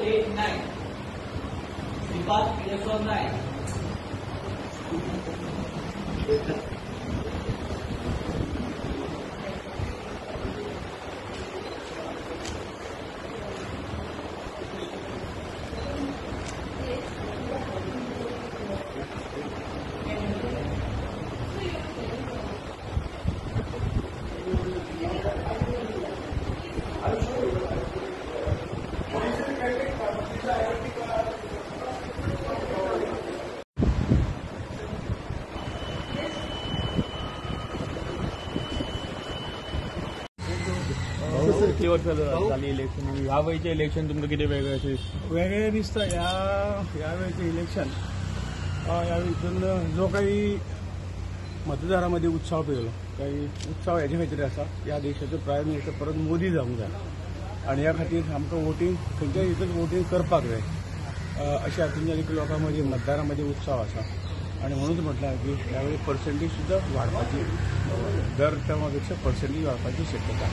8 9. Shripad Veereshwar Naik. कितली वर्सां जाली इलेक्शन, ह्या वेळचें इलेक्शन तुमकां कितें वेगळें अशें दिसता? वेगळें दिसता ह्या वेळचें इलेक्शन. ह्या हितून जो काही मतदारां मदीं उत्साह पळयलो, काही उत्साह हेजे खातीर आसा, ह्या देशाचो प्रायम मिनिस्टर परत मोदी जावंक जाय आनी ह्या खातीर आमकां वोटींग खंयच्याय हितून वोटींग करपाक जाय अशें हातून एक लोकां मदीं मतदारां मदीं उत्साह आसा आनी म्हणून म्हटलां की ह्या वेळी पर्संटेज सुद्दां वाडपाची, दर टर्मा पेक्षा पर्संटेज वाडपाची शक्यता.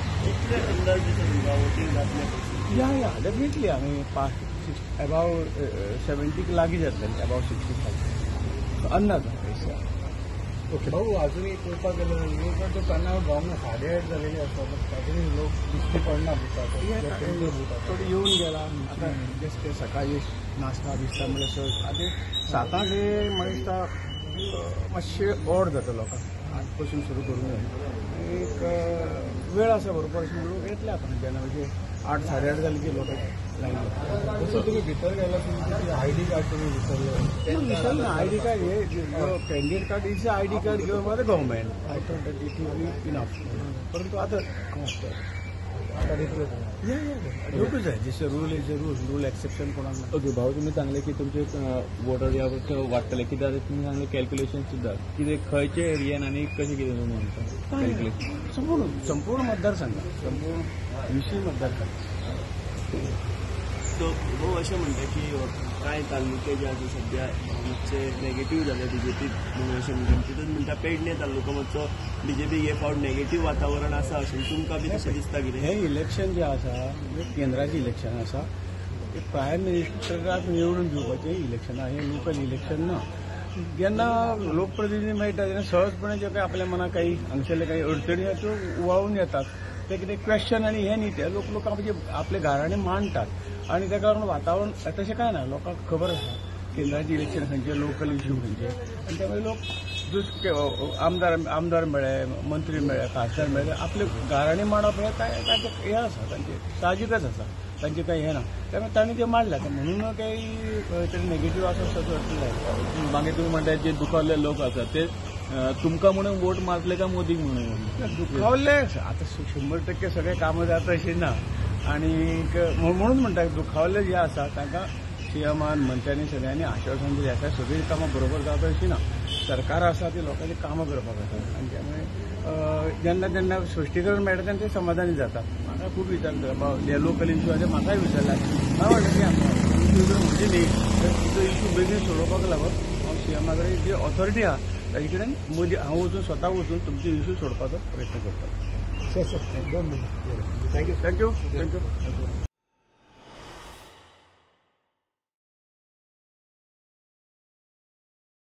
या या डेफिनेटली आमी 5 6 एबाव 70 लागीं जातले, एबाव 65 अंदाज. ओके भाऊ, अजूनही पळोवपाक गेलो लोक तो जावंक ना, 8:30 जालेली आसा, अजूनही लोक दिश्टी पडना बुथार, थोडे येवन गेला. आतां जस्ट सकाळी नाश्ता बिस्ता म्हणल्यार आतां 7 हे म्हाका मातशें ओड जाता लोकांक, 8 पासून सुरू करूंक जाय. एक वेळ आसा बरोबर अशें म्हणून लोक येतले आतां जेन्ना म्हणजे 8 साडे 8 जाली की लोक लायन. जसं तुम्ही भितर गेला तुमचे आयडी कार्ड तुम्ही विसरले? विसरले ना, आयडी कार्ड हे candidate card is ID card given by the government. I thought that it will be enough, परंतु आतां घेवकूच जाय. जशें rule is a rule, rule exception कोणाक ना. ओके भाऊ, तुमी सांगलें की तुमचे वोटर ह्या वर्सा वाडटले, कित्याक तुमी सांगलें कॅल्क्युलेशन सुद्दां कितें खंयचे एरियन आनी कशें कितें तुमी म्हणटा कॅल्क्युलेशन? संपूर्ण संपूर्ण मतदारसंघ, संपूर्ण 20 मतदारसंघ. सो भाऊ अशें म्हणटा की कांय तालुके जे आसा सद्या मातशे नेगेटीव जाले बीजेपी म्हणून अशें म्हणटा, तितून म्हणटा पेडणे तालुको मातसो बीजेपीक हे फावट नेगेटीव वातावरण आसा अशें तुमकां बी तशें दिसता कितें? हें इलेक्शन जें आसा केंद्राचें इलेक्शन आसा, प्रायम मिनिस्टराक निवडून दिवपाचें इलेक्शन आसा, हें लोकल इलेक्शन ना. जेन्ना लोकप्रतिनिधी मेळटा तेन्ना सहजपणे जे काही आपल्या मनाक काही हांगसरले काही अडचणी आसा त्यो उवाळून येतात, ते कितें क्वेश्चन आनी हें न्ही ते लोक लोक आपल्या घरांनी मांडटात आनी ताका लागून वातावरण तशें कांय ना. लोकांक खबर आसा केंद्राचें इलेक्शन खंयचें, लोकल इश्यू खंयचे, आनी त्यामुळे लोक दुसरे आमदार मेळ्ळे, मंत्री मेळ्ळे, खासदार मेळ्ळे, आपले घरांनी मांडप हें कांय तांचें हें आसा, तांचें साहजिकच आसा, तांचें कांय हें ना. त्यामुळे तांणी तें मांडलें म्हणून काही नेगेटीव आसा असो अर्थ जायना. मागीर तुमी म्हणटा जे दुखावल्ले लोक आसा ते तुमकां म्हणून वोट मारतले काय मोदीक म्हणून? दुखावल्ले आतां 100% सगळे कामां जाता अशें ना, आनी म्हणून म्हणटा दुखावल्ले जे आसा तांकां सीएमान मंत्र्यांनी सगळ्यांनी आश्वासन दिलें आसा, सगळीं कामां बरोबर जाता अशीं ना. सरकार आसा ती लोकांची कामां करपाक आसा आनी त्यामुळे जेन्ना जेन्ना स्पश्टीकरण मेळटा तेन्ना ते समाधानी जाता. म्हाका खूब विचारता बाबा हे लोकल इश्यू आसा, म्हाकाय विचारला, हांवें म्हणलें की इश्यू म्हणजे न्ही तो इश्यू बेगीन सोडोवपाक लागून हांव सीएमा कडेन जी ऑथॉरिटी आसा ताजे कडेन मोदी हांव वचून स्वता वचून तुमचे इश्यू सोडपाचो प्रयत्न करता. Sir 2 minute. Thank you thank you thank you.